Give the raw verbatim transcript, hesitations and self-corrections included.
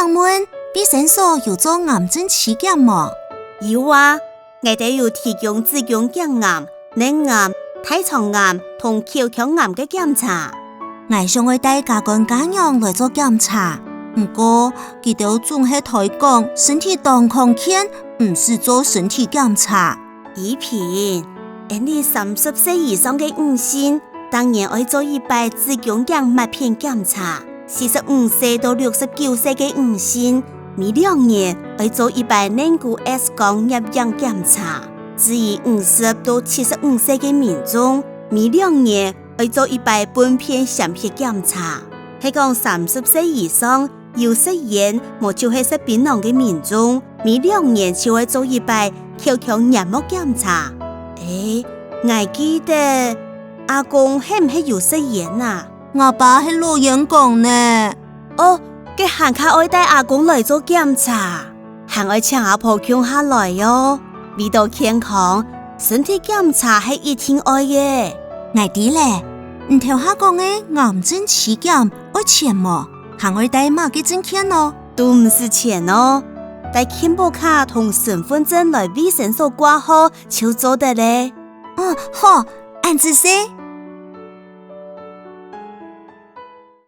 請問，衛生所有做癌症篩檢無？有啊，𠊎兜有提供子宮頸癌、乳癌、大腸癌同口腔癌个檢查。𠊎想愛帶家官家娘來做檢查，毋過佢兜總係推講身體當康健，毋使做身體檢查。 怡萍，𫣆俚三十歲以上个女性，逐年愛做一擺子宮頸抹片檢查。四十五歲到六十九歲个女性，每兩年愛做一擺乳菇X光攝影檢查。至於五十到七十五歲个民眾，每兩年愛做一擺糞便潛血檢查。係講三十歲以上， 有食菸無就係食檳榔个民眾，每兩年就愛做一擺口腔黏膜檢查。欸，𠊎記得，阿公係毋係有食菸啊？吾爸係老菸槓呢。哦，該還較愛帶阿公來做檢查，還愛請阿婆共下來哦。為著健康，身體檢查係一定愛个。𠊎知咧，你頭下講个癌症篩檢愛錢無？ 還愛帶麼个證件哦？都毋使錢哦，帶健保卡同身分證來衛生所掛號就做得咧。哦，好，恁仔細。